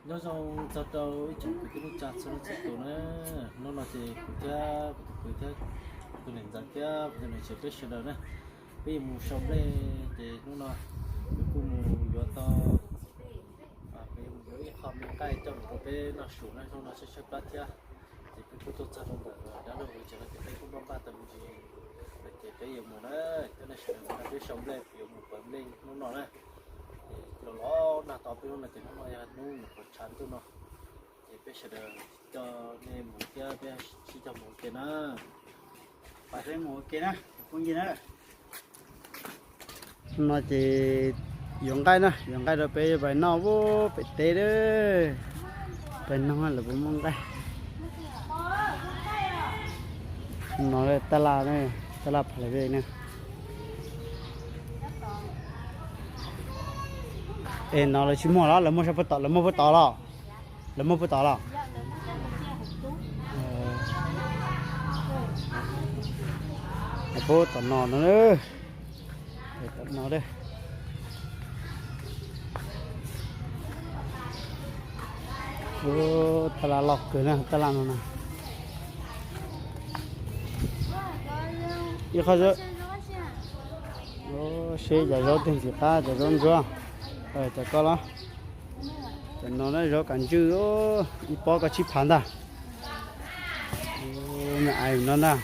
Nyob zoo txog rau ib tsoom kwv tij neej tsa txhua leej txhua tus na. Hnub no ces kuv thiab kuv tus kwv thiab kuv tus niam ntxawm thiab kuv tus niam tsev peb sawv daws na, peb yuav mus sau nplej ces hnub no kuv kuj mus yuav tau, peb yuav mus yuav ib qho me nqaij coj mus rau peb noj su na, hnub no tshaib tshaib plab thiab. Ces peb kuj tuaj txog rau ntawm dab laug lawv tsev no ces peb kuj npaj npaj tau me ntsis, ces peb yuav mus na, coj nej sawv daws mus na, peb sau nplej yuav mus pauv nplej hnub no na. Ces los los nag tau peb hnub no ces hnub no yog hnub nyuam qhuav tshav ntuj no, ces peb sawv daws coj nej mus thiab peb sib coj mus ua ke na. Peb mus ua ke na cov phooj ywg na. No ces yuav nqaij na, yuav nqaij rau peb pais noj pem teb a. Pais noj lawv puas muaj nqaij. No tab laj, tab laj phav lawv ne. Es no lawv tsis muag los lawv muag sab puag tom, lawv muag puag tom los? Lawv muag puag tom los? Puag tom no no. Tom no. Tab laj loj kawg na, tab laj no na. Ib qho seb cov zaub twg ntxim qab, cov zaub ntsuab. Cov koj los? Cov no na zaub kav ntswj, ib pob koj tsib phav ntag. Me aiv no ntag.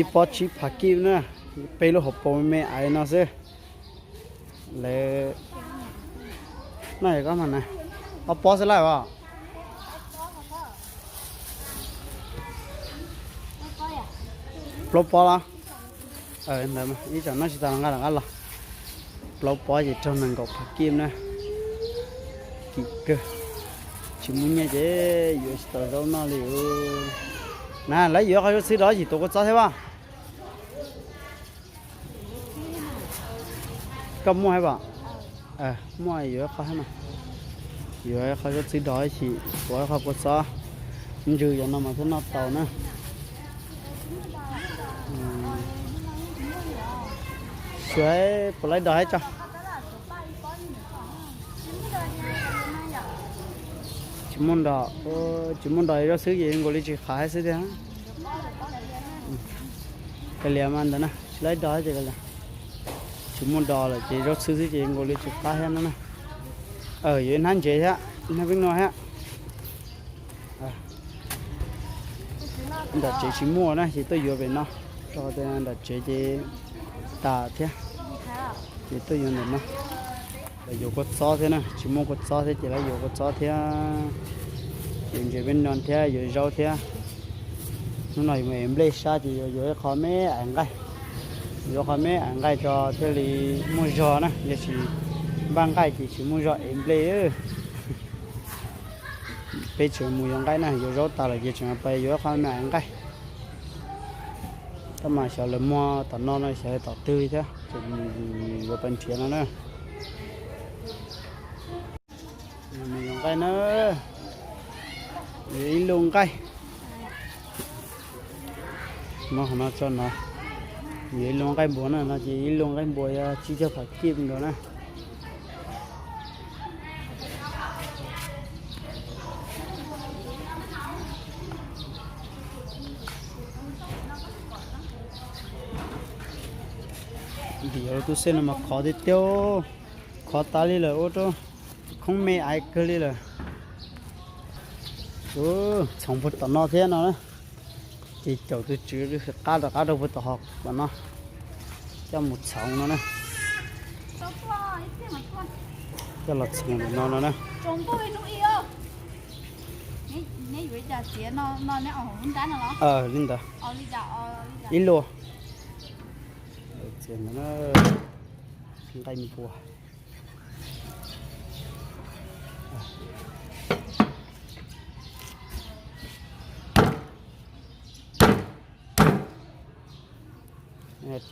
Ib pob tsib phav kib na, peb lub hauv paus me aiv no xwb. Lawv, no yog koj mas na, ob pob xwb lawm os. Plaub pob los? Ntawd ib tsam noj tsis tas los nqa rov qab los. Plaub pob ces raug nees nkaum phav kib na. Kim kawg. Tsis muaj nyiaj ces yuav tsis tau zaub noj li. Na lawv yuav qhov zaub txhwb rau yim tus kua txob thiab as. Koj muaj hab pom? Muaj, yuav ib qho hab no. Yuav ib qho zaub txhwb dog ib chim, yuav ib qho kua txob ntsws, yog no mas thiaj noj tau na. Xyov puas laib dog hab tso. Tsis muaj dog, tsis muaj dog zaub txhwb ces nkaus li tsis qab hab xwb thiab. Kav liam mas ntawd na, tsis laib dog ces kav liam. Tsis muaj dog lawm ces zaub txhwb xwb ces nkaus li tsis qab thiab no na. Yuav ib hnab ntsev thiab, ib hnab peb no thiab. Nram tsev tsis muaj na ces tuaj yuav pem no, rau qhov tias nram tsev ces tas thiab, ces tuaj yuav ntawm no. Lawv yuav kua txob thiab na, tsis muaj kua txob thiab ces lawv yuav kua txob thiab. Yuav ntses peb no thiab, yuav zaub thiab. Hnub no yuav mus ev nplej sab ces yuav yuav ib qho me aiv nqaij. Yuav qho me aiv nqaij tso thiaj li muaj zog na, yog tsis npaj nqaij ces tsis muaj zog ev nplej. Peb tseem mus yuav nqaij na, yuav zaub tas lawm ces tseem pais yuav ib qho me aiv nqaij. Tab mas xyov lawv muag tom no no xyov tom twg thiab, tseem yuav pais nrhiav no na. Mus yuav nqaij na, yuav ib lub nqaij. Muab qhov no tso no, yuav ib lub nqaij npua na, no ces ib lub nqaij npua yog tsib caug phav kib nkaus na. Vim yog lub tub xej no mas khov tiag tiag, khov tas li lawm, ua rau khoob me aiv kawg li lawm. Txhoov puag tom no thiab no na. Ces caum tus tswv qab rov qab rau puag tom hov tom no, coj mus txhoov no na. Coj los txhoov no no na. Li ntawd. Ib lub nqaij npua.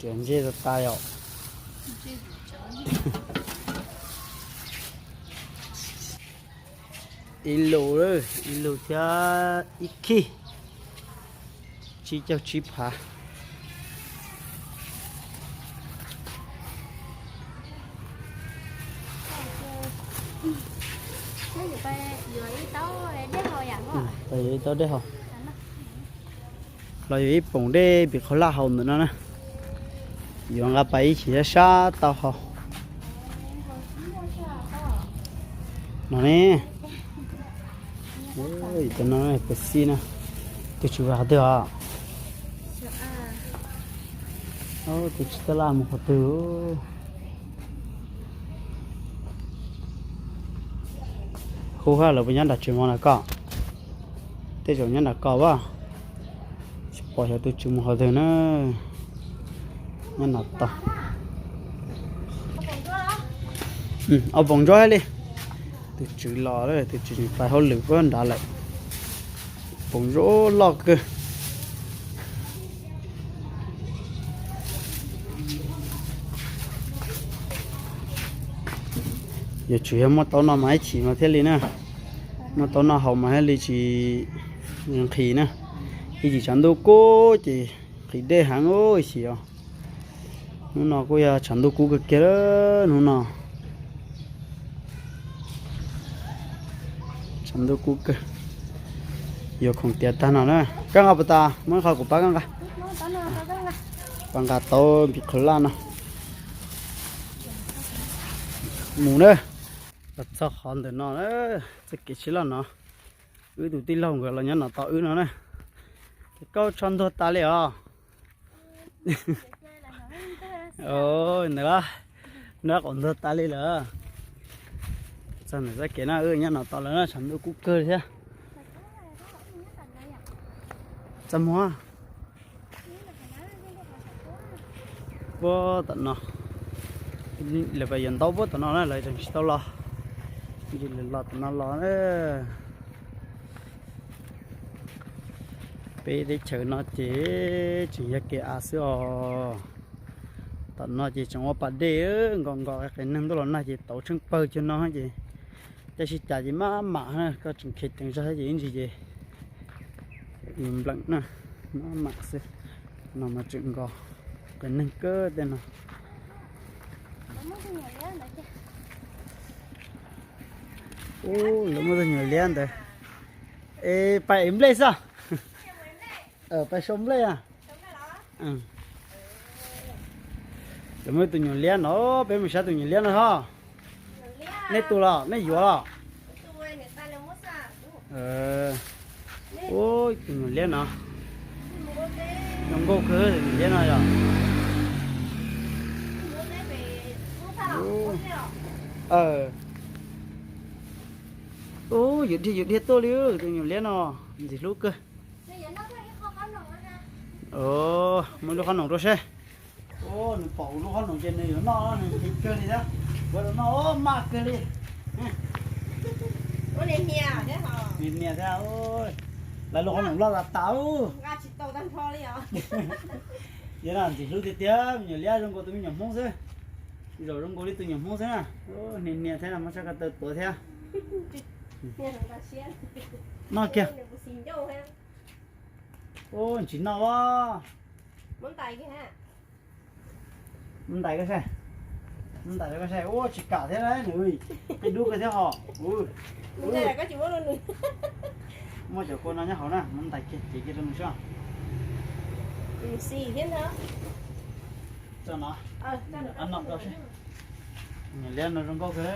Riam ntsej tas tas yom. Ib lub, ib lub thiab ib khij, tsib caug tsib phav. Tau dej haus los yuav ib poom dej pim qhov laj haus ntawm no na. Yuav nqa pais ib chim sab sab tau haus no ne. Cov no puas xij na. Tus tswv mus qhov twg os? Tus tswv taj laj mus qhov twg? Hu hab lawv puas nyob nram tsev mov na koj? Tej zaum nyob nram koj as. Tsis pom xyov tus tswv mus qhov twg na. Nyob no tau. Ob poom ntsuab li. Tus tswv los, tus tswv pais hauj lwm puag nrad lawm. Poom ntsuab loj kawg. Yuav tsum yog muaj tau noj mas ib chim mas thiaj li na. Muaj tau noj haus mas thiaj li tsis nqhis na. Ib chim tshav ntuj kub ces nqhis dej heev ib chim os. Hnub no kuj yog tshav ntuj kub kawg kiag hnub no. Tshav ntuj kub kawg. Yuav khoom tiav tag no na. Koj nqa puas tas? Muab ib qho kuv pab koj nqa. Pab nqa tau pim qhov laj no. Mus na. Los txog qhov ntawm no, txoj kev tsheb loj no. Wb tus tij laug nkawd los nyob no tos wb no na. Ces koj tsho ntuag tas li os. Ntawd, nrab qaum ntuag tas li lawm. Txog ntawm txoj kev no wb nyob no tos lawm na, tshav ntuj kub kawg thiab. Txaj muag. Puag tom no, lawv pais yuav ntaub puag tom no na, lawv tseem tsis tau los. Ntsis lawv los tom no los na. Peb teb chaws no ces tseem yog kev av xwb os. Tom no ces tseem ua pas dej nkos nkos, qias neeg tuaj los nag ces tauv tsheej pawg cuag no ces, tab sis cas ces maj mam na, koj tseem khiav ceev zog ces ib ntsis ces npleem na, maj mam xwb. No mas tseem nkos, qias neeg kawg tej no. Ub, lawv muaj tus nyuam liab ntawd. Es pais ev nplej xwb. Pais sau nplej a. Lawv muaj tus nyuam liab no, peb mus saib tus nyuam liab no ho. Nej tu los nej yuav los? Ub, tus nyuam liab no zoo nkauj kawg, tus nyuam liab no yog. Ub, yuav dhia yuav dhia tuaj li tus nyuam liab no, ntxim hlub kawg. Muaj lub qhob noom rau seb. Nws pom kuv lub qhob noom ces nws yuav noj, nws nqhis kawg li thiab. Kuv rau noj maj kawg li. Nias thiab, lawv lub qhob noom loj tas tas. Yog no ntxim hlub tiag tiag, me nyuam liab zoo nkaus tus me nyuam Hmoob xwb. Zaum zoo nkaus li tus nyuam Hmoob xwb na. Nias nias thiab, muab sab ko taw tuav thiab. Noj kiag. Ub, tsis noj a. Muab ntais koj saib, muab ntais koj saib, ua tsis kam thiab nws, qi dub kawg thiab ho. Muaj cov kua no nyob hauv na, muab ntais kiag cev kiag rau nws seb. Tso no, noj rau seb. Nyuam liab no zoo nkauj kawg.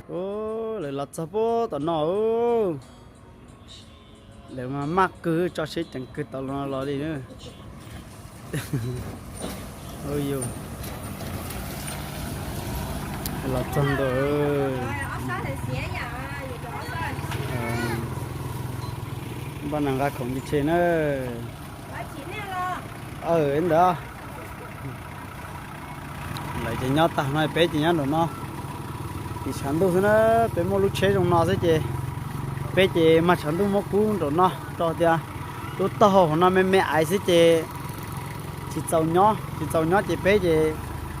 Ub, lawv los txog puag tom no. Lawv mas maj kawg, tso siab ceev kawg tau los no los li na. Los txog ntawm npaj na, nqa khoom cia tshe na. Ntawd lawv ces nyob tag no, peb ces nyob nraum no. Tim tshav ntuj xwb na, peb muaj lub tsheb zoo no xwb ces peb ces mag tshav ntuj muab kub nraum no rau tias lub taub hau hauv no me me aiv xwb ces tsis txaus nyob, tsis txaus nyob ces peb ces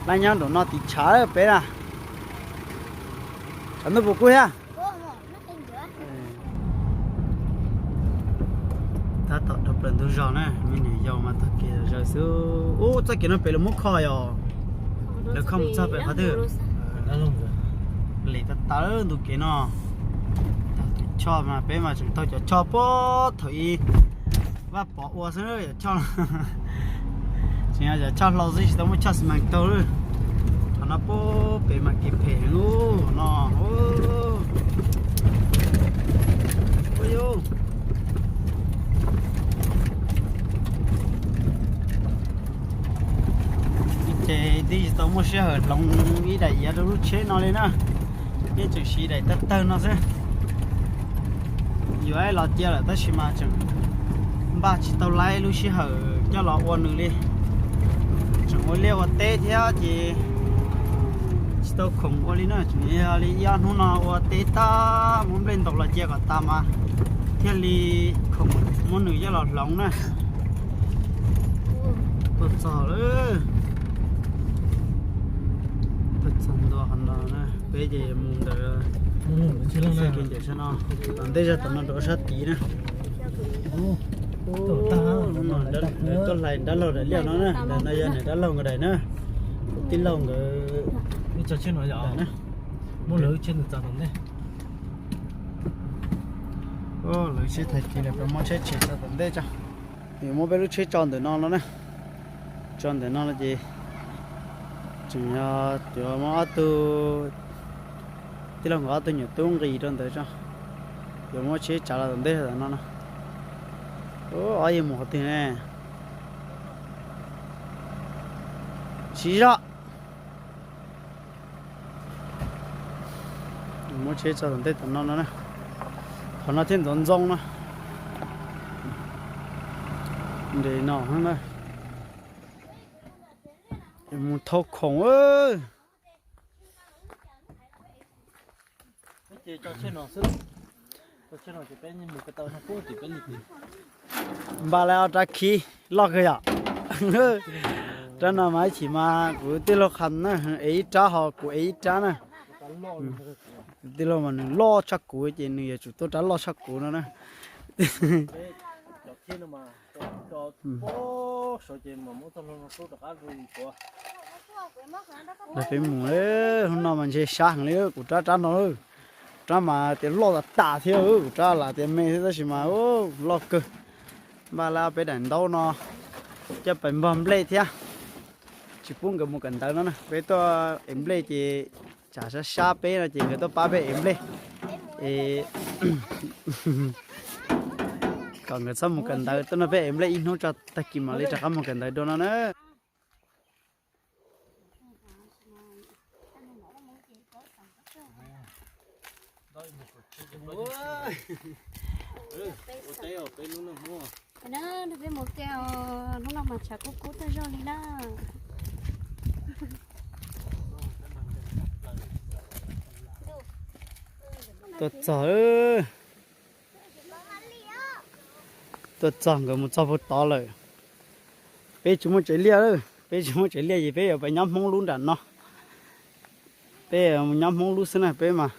laj nyob nraum no tim tshav peb na. Tshav ntuj puas kub thiab? Tab tom dhau plaws ntug zos na, me nyuam yaus mas taug kev zom zaws xwb. Ub, txoj kev no pem lawv muab kho yom? Lawv kho mus txog pem qhov twg? Li tawv tawv ntu kev no, taug tus choj mas peb mas tseem taug cov choj puag thaum ub Vaj Pov ua xwb cov choj no. Tseem yog cov choj hlau xwb tsis tau muaj choj xi mas taug lawm. Qhov no puag pem mas kev phem heev no. Ces twb tsis tau muaj sij hawm hloov ib daim iav rau lub tsheb no li na. Yeej tseem siv daim tawg tawg no xwb. Yuav los cia lawm tab sis mas tseem npaj tsis tau laib lub sij hawm coj los ua nws li. Tseem ua liaj ua teb thiab ces tsis tau khoom ua li na. Tseem yog li ib ob hnub no ua teb tag muab nplej ntaus los cia kom tas mas thiaj li khoom muab nws coj los hloov na. Tuaj txog lawm. Tuaj txog ntua qhov no na, peb ces mus ntawm sab no, tom ntej zog tom no rau sab tid na. Tuaj hlais dab laug daim liaj no na, daim no yog niam dab laug nkawd daim na, kuv tij laug nkawd daim na. Lawv sib thais cia lawm, muab tsheb tshem tso tom ntej tso. Yuav muab peb lub tsheb tso ntawm no no na. Tso ntawm no no ces tseem yog yuav muab ob tug tij laug nkawd ob tug nyuam tub nqis rau ntawd tso. Yuav muab tsheb tsav los tom ntej tom no no. Ob yawg mus qhov twg ne? Siv zog. Muab tsheb tso tom ntej tom no no na. Qhov no thiaj ntxoov ntxoo no. Nres no na. Mus thau khoom. Npaj lawm ob rab khib loj kawg yom. Rab no mas ib chim mas kuv tij laug qha na, ev ib rab ho kuv ev ib rab na. Kuv tij laug mas nws loj tshaj kuv ces nws yuav tsum tuaj rab loj tshaj kuv no na. Peb mus, hnub no mas ntshe sab heev li kuv rab rab no. Rab mas tias loj tas tas thiab, kuv rab lam tias me thiab tab sis mas loj kawg. Npaj lawm peb daim ntaub no coj pais npog nplej thiab. Tsis pub nkawd mus kawm ntawv no na, peb tuaj ev nplej ces tsam sab sab peb no ces nkawd tuaj pab peb ev nplej. Es kom nkawd txhob mus kawm ntawv, tuaj nrog peb ev nplej ib hnub tso tag kis mam li rov qab mus kawm ntawv dua no na. Peb mus ke, hnub no mas tshav kub kub tag zog li na. Tuaj txog, tuaj txog nkawd mus txog puag tod lawm. Peb tsis muaj tsev liaj, peb tsis muaj tsev liaj ces peb yuav pais nyob Hmoob lub nram no. Peb nyob Hmoob lub xwb na, peb mas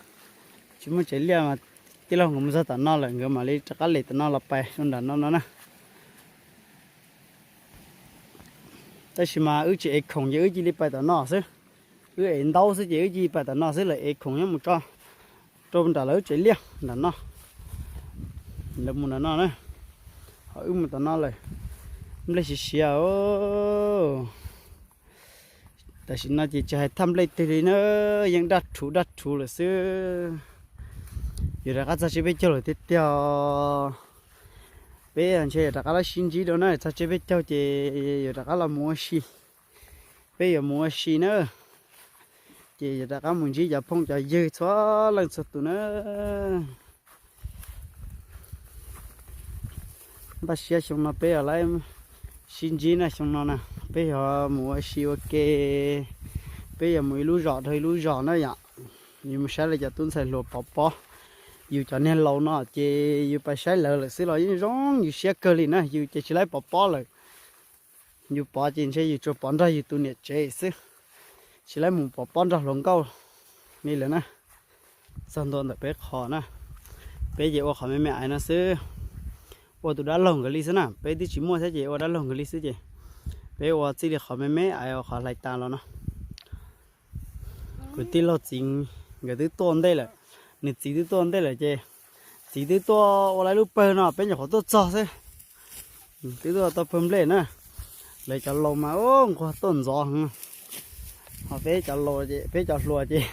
tsis muaj tsev liaj mas tij laug nkawd mus txog tom no lawm nkawd mam li rov qab lem tom no los pais rau nram no no na. Tab sis mas wb tsis ev khoom ces wb cia li pais tom no xwb. Wb ev ntaub xwb ces wb cia li pais tom no xwb, lawv ev khoom nyob mus tso rau nram lawv tsev liaj nram no. Lawv mus nram no na, ho wb mus tom no lawm. Nplej siav siav os. Tam sim no ces tsis hais thaj nplej twg li na, yeej daj rhuv daj rhuv lawm xwb. Yuav rov qab txog tsiab peb caug lawm tiag tiag. Peb ntshe yuav rov qab los sib ntsib dua na, txog tsiab peb caug ces yuav rov qab los mus ua si. Peb yuav mus ua si na, ces yuav rov qab mus ntsib cov phooj cov ywg txhua leej txhua tus na. Npaj siab xyoo no peb yuav los sib ntsib na, xyoo no na peb yuav mus ua si ua ke. Peb yuav mus ib lub zos dhau ib lub zos na yom. Yus mus saib lawv cov tub ntxhais hluas pov pob. Yus cov niag laus no ces yus pais saib lawv lawm xwb los yeej zoo yus siab kawg li na, yus ces tsis laib pov pob lawm. Yus pov ces ntshe yus tsuas pov nrog yus tus niam tsev xwb, tsis laib mus pov pob nrog hluas nkauj li lawm na. Txog ntua ntawm peb qhov na, peb ces ua qhov me me aiv no xwb, ua tus dab laug nkawd li xwb na, peb twb tsis muaj thiab ces ua dab laug nkawd li xwb ces peb ua txij li qhov me me aiv uas qhov hlais tas los no. Kuv tij laug txiv Nkawd twb tuaj ntej lawm, nws txiv twb tuaj ntej lawm ces txiv twb tuaj ua lawv lub pawg no, peb nyuam qhuav tuaj txog xwb. Twb tuaj tau pawg nplej na. Lawv cov laus mas nquag tuaj ntxov. Ho peb cov laus ces, peb cov hluas ces,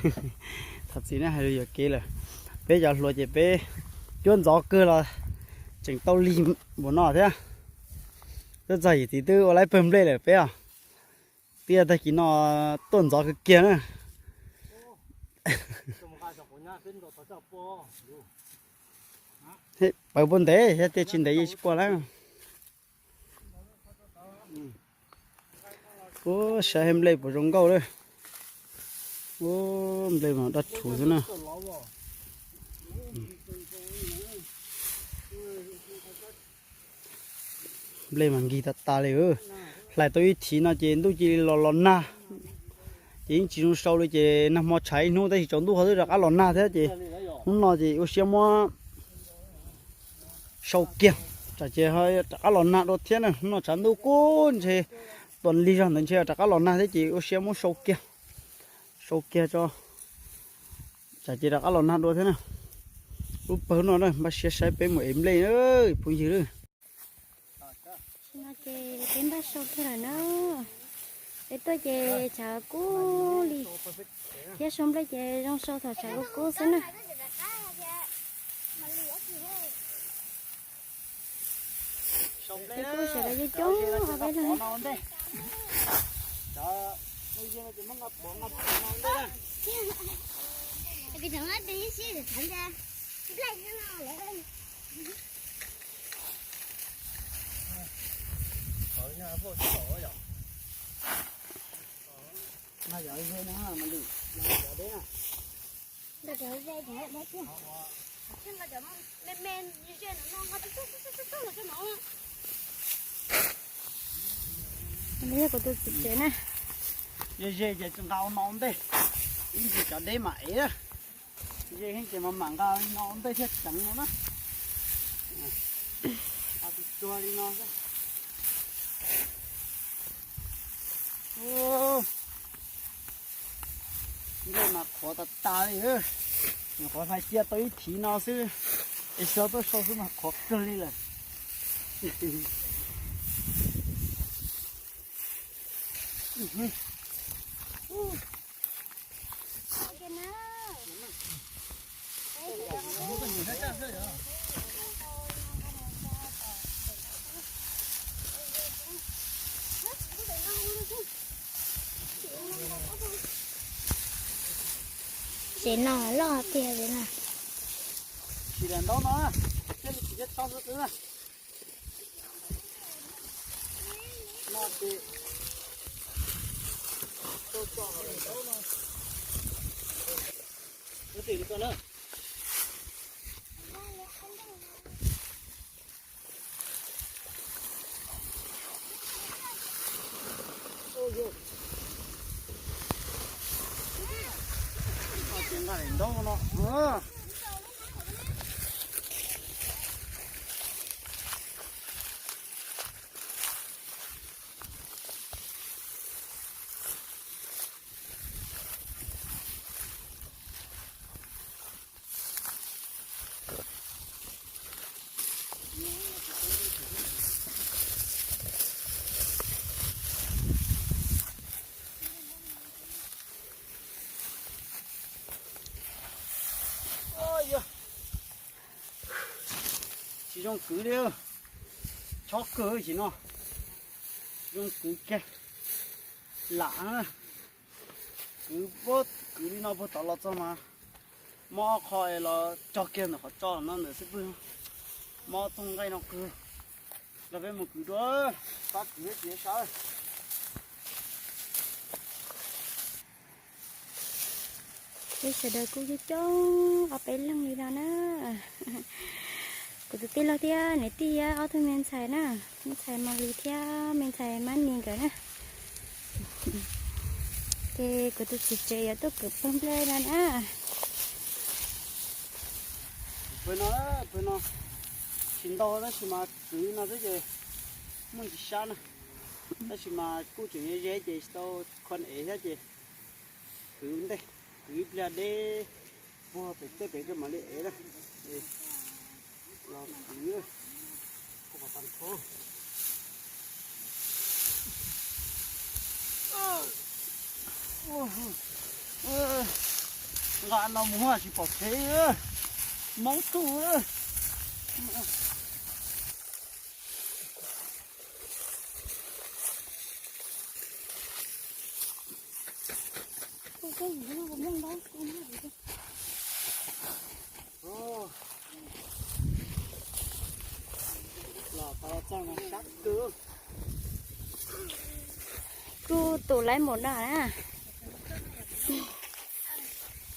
thov txim na hais lus yuam kev lawm, peb cov hluas ces peb cuab ntxov kawg los tseem tau lig npaum no thiab. Tuaj txog yim txiv twb ua lawv pawg nplej lawm peb os. Twb yog tag kis no tuaj ntxov kawg kiag na. Pawv puas ntev, yog tias tsis ntev yeej tsis pom lawm. Ua, saib nplej puas zoo nkauj lawm. Ua, nplej mas daj rhuv xwb na. Nplej mas nkig tas tas li. Hlais tau ib thiv no ces ntuj cia li los los nag, ces yeej tsis zoo sau li ces nag hmo tshav ib hnub tab sis tsaus ntuj ho twb rov qab los nag thiab ces hnub no ces ua siab muab sau kiag, tsam ces rov qab los nag dua thiab na. Hnub no tshav ntuj kub ntshe tuas lig zog ntawd ntshe rov qab los nag thiab ces ua siab muab sau kiag, sau kiag tso, tsam ces rov qab los nag dua thiab na. Lub pawg no na, npaj siab saib peb mus ev nplej phooj ywg. Tam sim no ces peb npaj sau kiag lawm na. Peb tuaj ces tshav kub li thiab, sau nplej ces zoo sau thaum tshav kub kub xwb na. Peb kuj sawv daws coob coob ho peb los. Yog kuv tus txiv tsev na. Yog ze ces nqa ua no ua ntej, ib ntsis cov deb mam ev. Ze heev ces mam mam nqa no ua ntej thiaj ceev no na. Tus tsuag li no xwb. Nplej mas qhuav tas tas li. Nyuam qhuav hlais cia tau ib thiv no xwb, es xyov tuaj sau xwb mas qhuav kawg li lawm. Tsev no loj tiag li na. Tsis lam ntaub no, thiaj li tsis thiab tso xwb xwb na. No ces tso tso ntaub no. Ua tim li ko na. Ces nqa daim ntaub no. Tsis zoo kwv li, chob kawg sim no. Zoo kwv kiag, lam kwv, kwv li no puag tod los txog mas mob ob qho es los cog kiag ntawm qhov tso no ntawm xwb pwg. Mob txooj nqaij no kawg. Los peb mus kwv dua, pab kwv tsis sab. Peb sawv daws kuj coob coob ob peb leeg li no na. Kuv tus tij laug thiab niam tij thiab ob tug me ntxhais na, me ntxhais Mas Lis thiab me ntxhais Mab Nis nkawd na. Ces kuv tus txiv tsev yuav tuaj kwv pawg nplej no na. Pawg no, pawg no tsis ntau tab sis mas kwv no xwb ces muaj ntsis sab na. Tab sis mas kuj tseem ze ze ces tsis tau kho ev thiab ces kwv ntej, kwv ib pliag deb. Pem teb pem rau mam li ev na. Los kwv. Nqa no mus tsis pom kev, maub tuj. Kuj tus laiv npaum no na.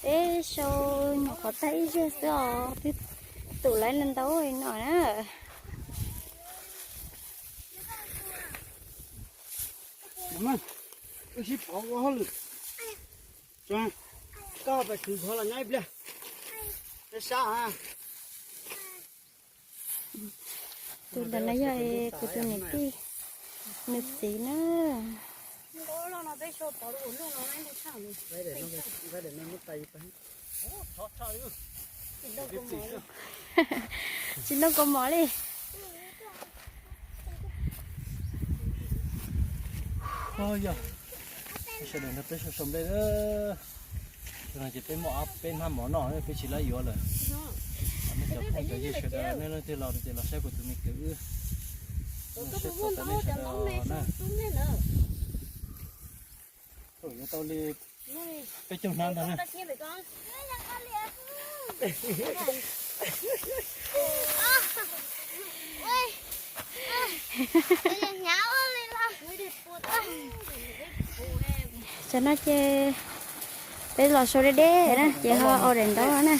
Peb sau nyuam qhuav tag ib zaug xwb os, twb tus laiv ntau li no na. Wb sib pauv ua hauj lwm. Koj pais kwv qhov los nyob ib pliag. Sab. Tus ntawm no yog kuv tus niam tij, nws txiv na. Tsis ntoo kaus mom li. Yog sawv daws nrog peb sau sau nplej. Ces peb muaj ob peb hnab mov noj peb tsis lab yuav lawm. Nej cov phooj cov ywg sawv daws nej leej twg los ces los saib kuv tus me kwv wb. Sawv daws na. Yuav tau li peb caug hnab ntag na. Tam no ces peb los sau deb deb na ces ho ua daim ntaub na.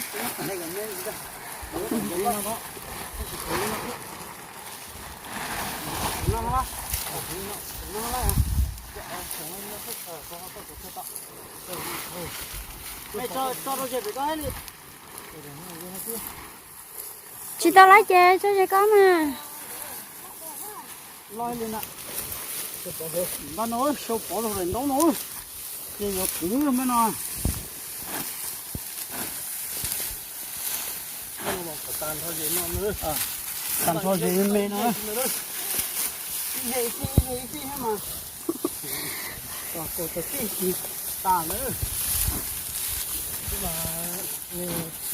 Tsis tau lawm ces tso ze koj mas. Npaj no sau pov rau daim ntaub no, ces yuav kwv me no. Tag nrho ze me no. Ib he ib tij ib tij mas kom tau tij tsis tas lawm.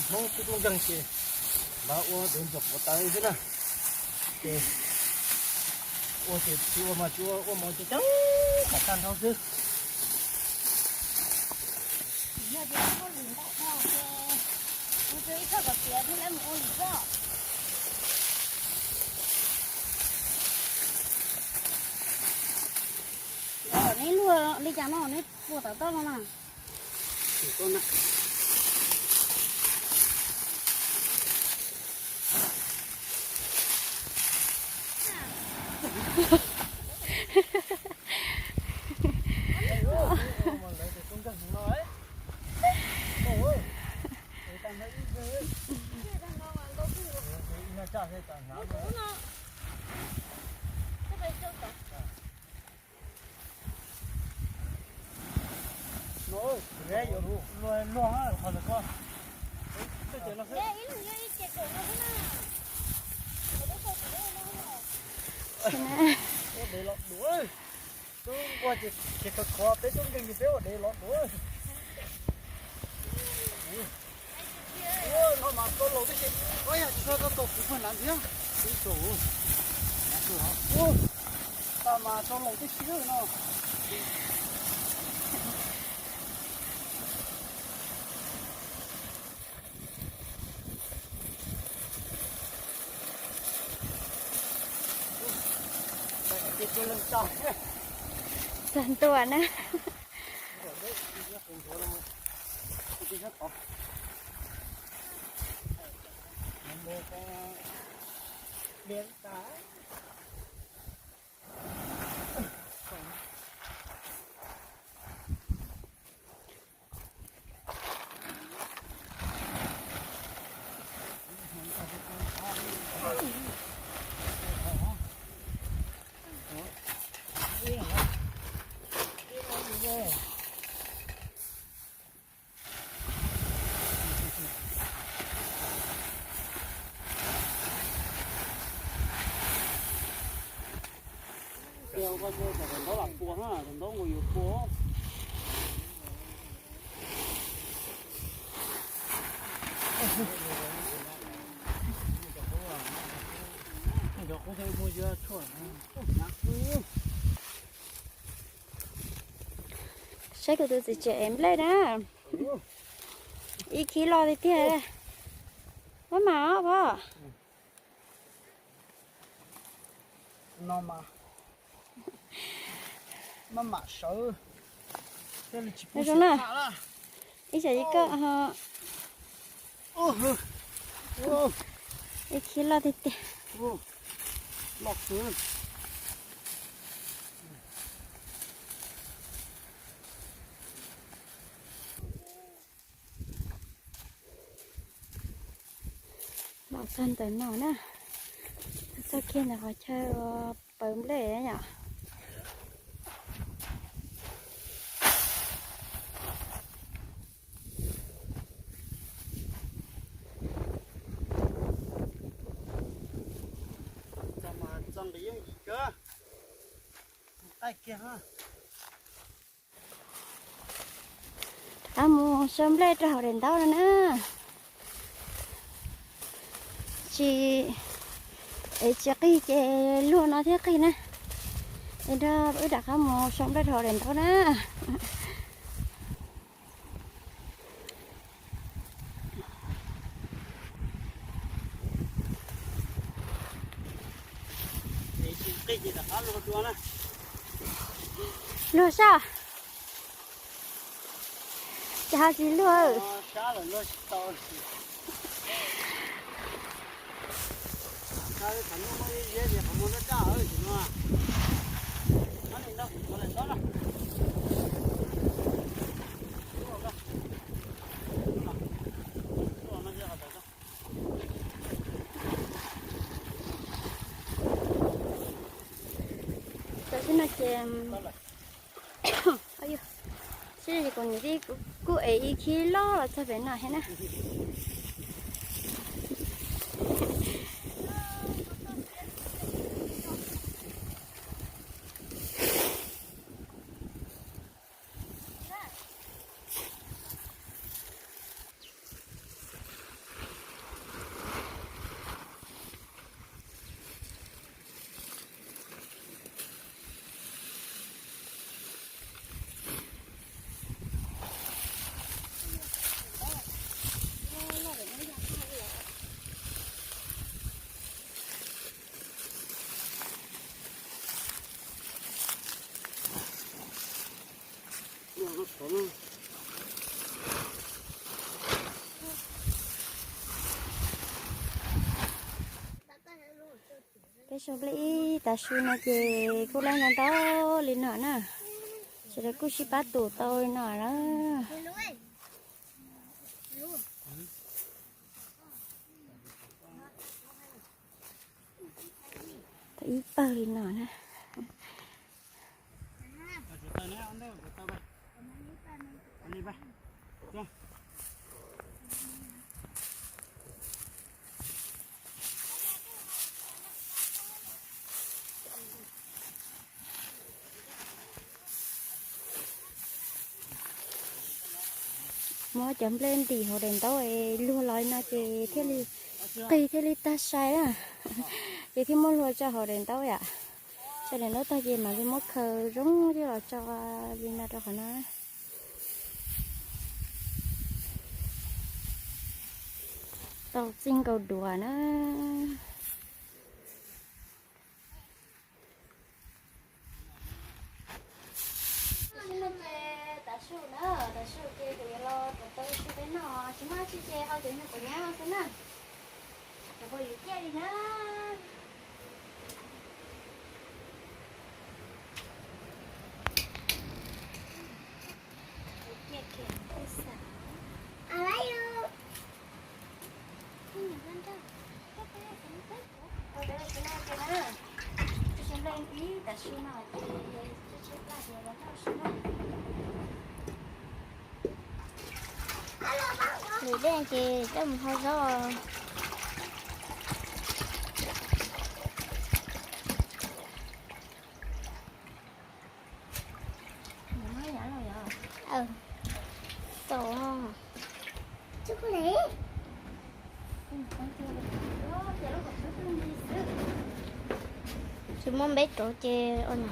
Hnub twb dub nkeeg ces npaj ua dev ntxuag quav taws xwb na. Ces ua ces tsis ua mas tsis ua, ua mov ces ceeb kom tag nrho xwb. Neb luag li cas no neb puas tom toj no na? Ua dev los duav, tub nquag ces khiav khov khov, peb tub nkeeg ces peb ua dev los duav. Ua no mas tau laus tib si, ua yog tsis tau tau kuv puag nrad ntxiv. Ua tas mas tau laus tib si no. Txog ntua na. Saib kuv tus txiv tsev ev nplej na. Ib khib loj tiag tiag. Maj mam os pog. Maj mam sawv. Zoo na. Ib tsam ib koj ho. Ib khib loj tiag tiag. Los txog ntawm no na, txog kiag ntawm qhov chaw paws nplej na yom. Txog mas txog nqis yeej yim kawg. Qaij kiag ha. Rov qab mus sau nplej rau hauv daim ntaub no na. Tsis, es tsis qig ces luag no thiaj qig na. Es nrog wb rov qab mus sau nplej rau hauv daim ntaub na. Luag sab. Ces ho tsis luag. Tam sim no ces, sib kuv niam tij kuj ev ib khib loj los txog pem no thiab na. Peb sau nplej ib tav su no ces kuj laib ntau ntau li no na. Sawv daws kuj sib pab tus tau li no na. Tau ib pawg li no na. Muab cov nplej ntim hauv daim ntaub es luag los li no ces thiaj li qig thiaj li tag sai na. Ces thiaj muab luag tso hauv daim ntaub yom. Tso daim ntaub tag ces mam li muab khaws zoo coj los tso li no rau qhov no. Tau txij nkaus duav na. Tav su na, tav su ces kuv yuav los rau tau su peb noj, tsis muaj dab tsi ces hau cov nyuag quav nyab xwb na. Cov quav yuav ciaj li na. Lwm dej ces coj mus hau zaub. Tsis muaj npeb rauv ces ua no.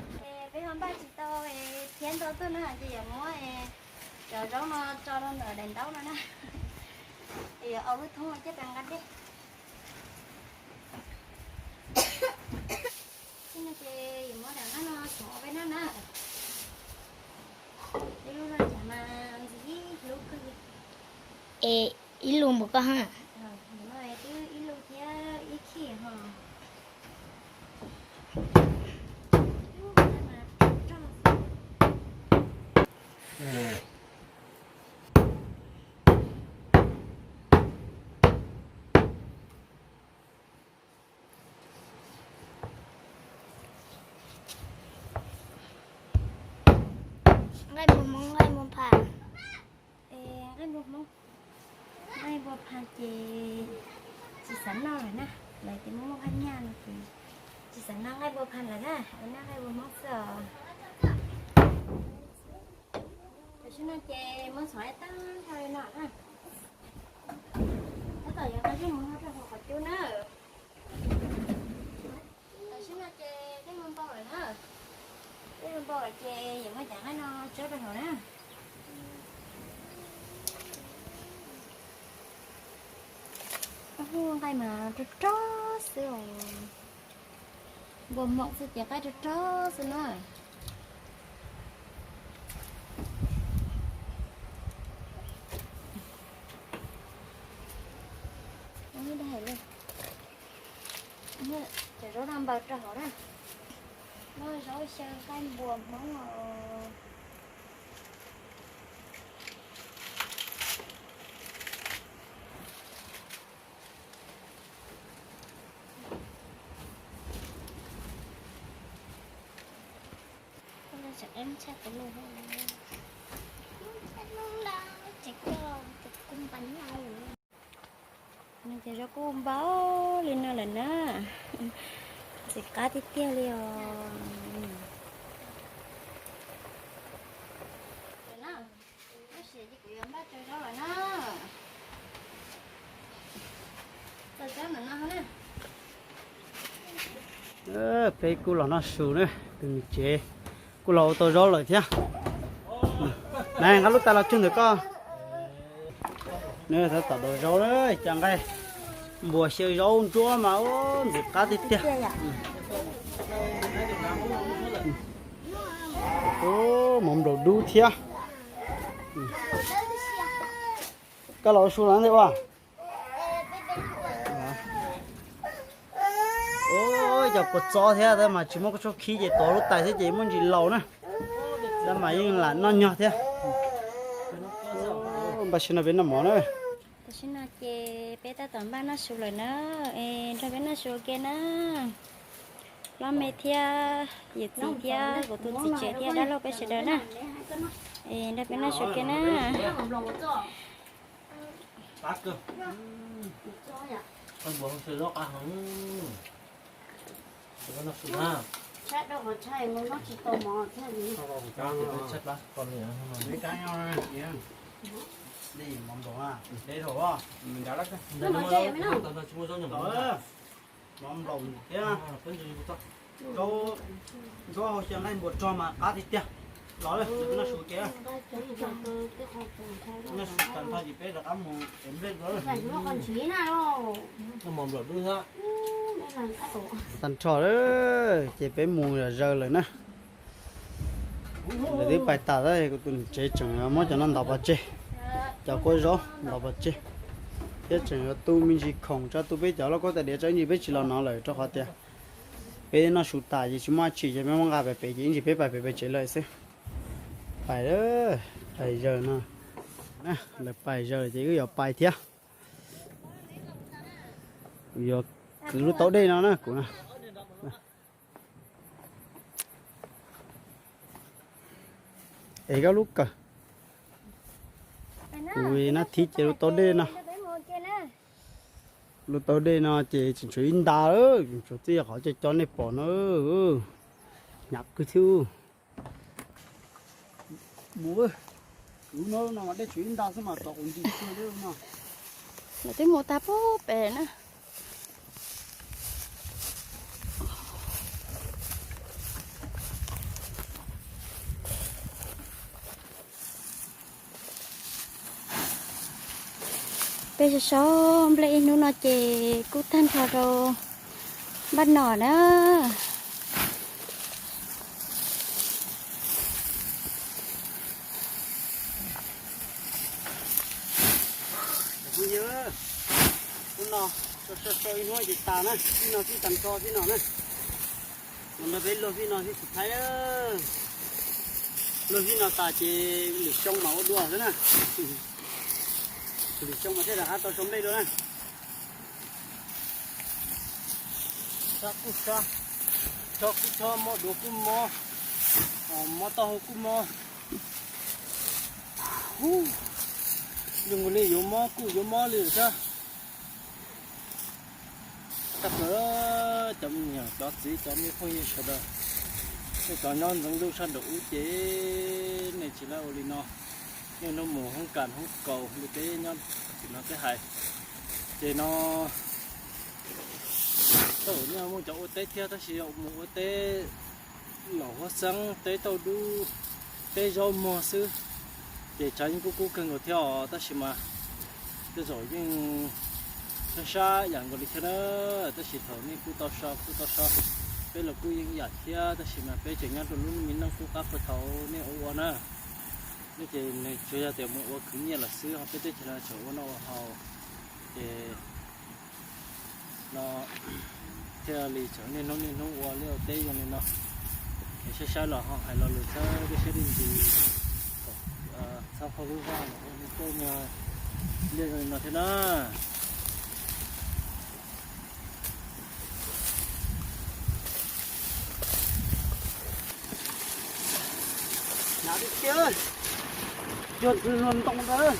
Peb ho npaj tsis tau thiab ntau tuaj na ces yuav muab cov zaub no tso rau ntawm daim ntaub no na. Ces yuav au lub thoob coj pes nqa dej. Xwb no ces yuav muab daim nqaij no tso peb na na. Ib lub no cas mas ntxim hlub kawg li. Es ib lub npaum koj ha. Twb ib lub thiab ib khij ho. Nqaij npua Hmoob, nqaij npua pha. Es nqaij npua Hmoob, nqaij npua pha ces tsis xav noj lawm na. Lawv tias muaj muaj phaj nyaj no ces tsis xav noj nqaij npua pha lawm na, ua noj nqaij npua Hmoob xwb os. Tam sim no ces muab txhom ib tag nrho li no na. Tab tom yuav nqa zaj mus rau hauv qhov cub na. Tam sim no ces tej mus npau lawm na. Tej mus npau lawm ces yuav muab cov nqaij no tso rau hauv na. Nqaij mas rog rog xwb os. Npua Hmoob xwb ces nqaij rog rog xwb na. Cov zaub no npau rau hauv na. Noj zaub xyaw nqaij npua Hmoob os. Ces zaub kuj npau li no lawm na. Ntxim qab tiag tiag li os. Peb kuj los noj su na, tus niam tsev kuj los ua tau zaub lawm thiab. Nqa lub tais los tsuag ntawm koj. Tab tom daus zaub na, cov nqaij npua xyaw zaub ntsuab mas ntxim qab tiag tiag. Mov nplaum dub thiab. Koj los ua su los ntej ua. Cov kua txob thiab tab mas tsis muaj kua txob khib ces tuav lub tais xwb ces muaj ntsis laus na. Tab mas yeej lam noj nyog thiab. Npaj sim no peb noj mov na. Tam sim no ces peb tab tom npaj noj su lawm na. Es nrog peb noj su ua ke na. Loj me thiab yawm txiv thiab kuv tus txiv tsev thiab dab laug peb sawv daws na. Es nrog peb noj su ua ke na. Mov nplaum thiab. Zaub hau xyaw nqaij npua rog mas qab tiag tiag. Los, noj su ke. Noj su tag nrho ces peb rov qab mus ev nplej dua. Tag nrho ces peb mus yam zaws lawm na. Lawv twb pais tas, kuv tus niam tsev tseem muab cov no ntov pov tseg, cov kua zaub ntov pov tseg, thiab tseem yuav tu me ntsis khoom tso, tu peb cov lauj kaub tais diav tso, ib ntsis peb tsis los no lawm rau qhov tias peb noj su tas ces tsis muaj dab tsi ces peb muab nqa pem pem ces ib ntsis peb pais pem pem tsev lawm xwb. Pais, pais zaws no, lawv pais zaws ces wb yuav pais thiab. Kuv yuav kwv lub taub dej no na kuv na. Es koj lub kawm. Kuv nab thib ces lub taub dej no. Lub taub dej no ces tseem tshuav ib nta, tseem tshuav txij qhov coj coj nej pom no. Hnyav kawg thiab. Mus, lub no no mas dej tshuav ib nta xwb mas tov quav nti kawg li no. Lawv twb mus tag puag pem na. Peb sau sau nplej ib hnub no ces kuj tag nrho rau npaj nom na. Hnub no sau sau sau ib hnub ces tas na, ib no xwb tag nrho xwb no na. Los nrog peb luag fij no xwb tsis thaib na. Luag fij no tas ces lwm xyoo mam ua dua xwb na. Lwm xyoo mas thiaj rov qab tau sau nplej dua na. Sab kuj sab, chob kuj chob, mob duav kuj mob, mob taub hau kuj mob. Zoo nkaus li yuav mob kuj yuav mob li lawm sab. Tag plaws cov me nyuam cov txiv cov me phooj ywg sawv daws, nej cov nyob ntxeev ntuj sab nraum ub ces nej tsis txhob ua li no. Nej hnub mus hoob kas hoob kaus li peb nyob tim no peb hais. Ces no tau nej muaj cov ua teb thiab tab sis yog mus ua teb laum huab xeeb, teb tauj dub, teb zaub muag xwb, ces tshav yeej kub kub kawg nkaus thiab os. Tab sis mas tej zaum yeej sab sab yam nkaus li thiab na. Tab sis thaum nej kuj tau so kuj tau so, peb los kuj yeej ib yam thiab, tab sis mas peb tseem nyob rau lub me neej qub qab puag thaum nej ua ua na. Nej ces nws tsuas yog tias mus ua khwv nyiaj lawm xwb, ho peb teb chaws no tseem ua noj ua haus, ces no thiaj li tseem niaj hnub niaj hnub ua liaj ua teb zoo li no. Es saib saib los ho hais lo lus txhawb peb siab dej nti, txhob phob lub zog los ua niag tuaj niag liaj zoo li no thiab na. Hnav tiag tiag, cuag ntxwg hluas ntoo ntawd.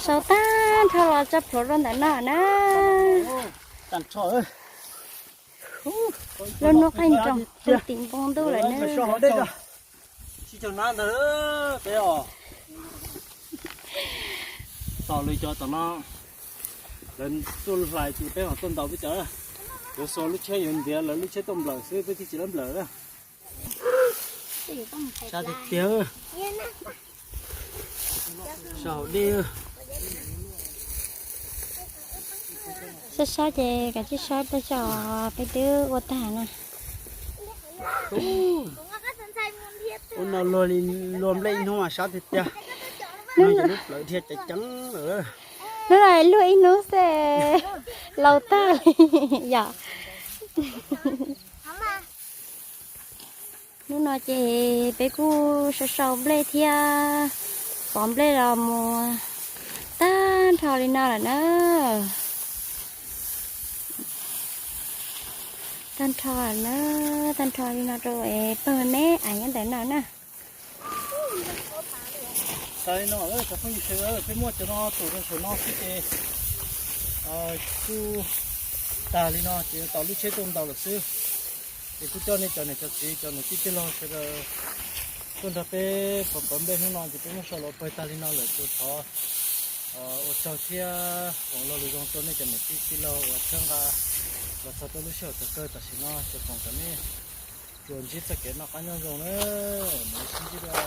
Sau tag nrho los tso plhuav rau ntawm no na. Tag nrho. Lub hnub qaij nroos pheej tim npoo ntuj lawm na. Sib cog nab ntawd peb os. Tos lwm cov tom no, lawv tuaj hlais ces peb mam tuaj ntaus peb cov. Yuav xuas lub tsheb yuav ntiav lawv lub tsheb tuaj nplawm xwb, peb thiaj tsis lab nplawm na. Sab tiag tiag. Sab hauv dej. Sab sab ces kav tsij sab peb tso, peb twb ua tag na. Ua no luag li, luag nplej ib hnub mas sab tiag tiag. No ces lub plawv dhia ceev ceev lawm. Hnub no luag ib hnub xwb laus tag li yom. Hnub no ces peb kuj sau sau nplej thiab pov nplej los mus tag nrho li no lawm na. Tag nrho na, tag nrho li no rau es pawg me me es nyob ntawm no na. Tas li no, cov phooj ywg sawv daws, peb muab cov no tuam rau saum no xwb ces kuj tag li no ces tos lub tsheb tuaj ntaus lawm xwb. Ces kuj coj nej cov niam cov txiv cov niam tij tij laug sawv daws tuaj nrog peb pov pov nplej hnub no ces peb muab sau los pawg tag li no lawm ces thov ua tsaug thiab foom lo lus zoo rau nej cov niam tij tij laug uas txhawb nqa los txog rau lub sij hawm thaum kawg tam sim no ces foom kom nej tsuas ntsib txoj kev noj qab nyob zoo na. Mam li sib ntsib dua.